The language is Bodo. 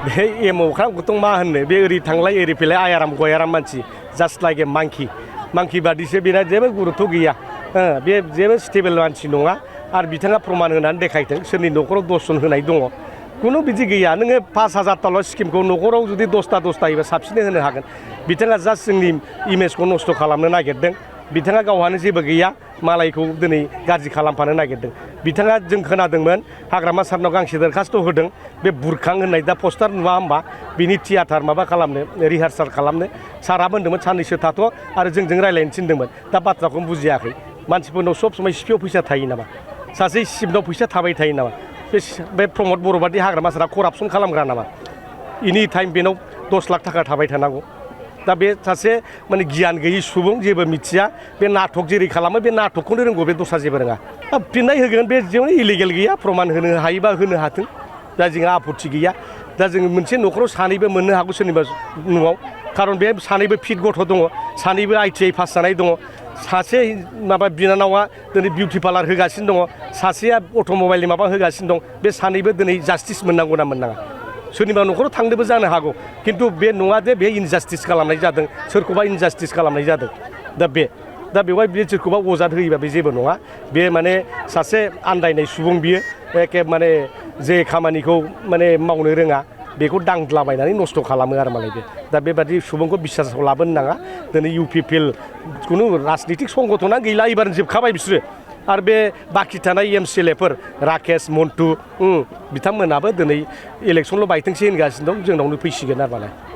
बे एमावखौथ' मा होननो बे ओरै थांलाय ओरै फैलाय आयाराम गयाराम मानसि जास्ट लाइक ए मांखि बादिसो बेना जेबो गुरुत्व गैया बे जेबो स्टेबल मानसि नङा आरो बिथाङा प्रमान होनानै देखायथों सोरनि न'खराव दर्शन होनाय दङ कुनु बिदि गैया नोङो 5,000 स्किमखौ न'खराव जुदि 10ता होयोबा साबसिनै होनो हागोन बिथाङा जास्ट जोंनि इमेजखौ नस्थ' खालामनो नागिरदों बिथाङा गावहानो जेबो गैया मालायखौ दिनै गाज्रि खालामफानो नागिरदों बिथाङा जों खोनादोंमोन हाग्रामा सारनाव गांसे दरखास्त होदों बे बुरखां होननाय दा पस्टार नुवा होमबा बिनि थियाटार माबा खालामनो रिहार्साल खालामनो सारा होनदोंमोन साननैसो थाथ' आरो जोंजों रायज्लायनो थिनदोंमोन दा बाथ्राखौनो बुजियाखै मानसिफोरनाव सब समाय सिपिआव फैसा थायो नामा सासे सिपनाव फैसा थाबाय थायो नामा बे प्रमद बर' बादि हाग्रामा सारा करापसन खालामग्रा नामा एनि टाइम बेनाव 10 लाख थाखा थाबाय थानांगौ दा बे सासे माने गियान गैयि सुबुं जेबो मिथिया बे नाटक जेरै खालामो बे नाटकखौनो रोंगौ बे दस्रा जेबो रोङा फिननाय होगोन बे जेबो इलिगेल गैया प्रमान होनो हायोबा होनो हाथों दा जोंहा आपत्ति गैया दा जों मोनसे न'खराव सानैबो मोननो हागौ सोरनिबा न'आव खारन बे सानैबो फिट गथ' दङ सानैबो ITI पास जानाय दङ सासे माबा बिनानावा दिनै बिउटि पार्लार होगासिनो दङ सासेया अट'मबाइलनि माबा होगासिनो दं बे सानैबो दिनै जास्टिस मोननांगौ ना मोननाङा सोरनिबा न'खराव थांनोबो जानो हागौ खिन्थु बे नङा दे बे इनजास्टिस खालामनाय जादों सोरखौबा इनजास्टिस खालामनाय जादों दा बेवहाय बे सोरखौबा अजाद होयोबा बे जेबो नङा बे माने सासे आन्दायनाय सुबुं बियो एखे माने जे खामानिखौ माने मावनो रोङा बेखौ दांद्लाबायनानै नस्थ' खालामो आरो मालाय बे दा बेबादि सुबुंखौ बिसासाव लाबोनो नाङा दिनै UPPL खुनु राजनितिक संगठना गैला एबार जोबखाबाय बिसोरो आरो बे बाखि थानाय MCLAफोर राकेश मन्टु बिथांमोनाबो दिनै इलेक्सनल' बायथोंसै होनगासिनो दं जोंनावनो फैसिगोन आरो मालाय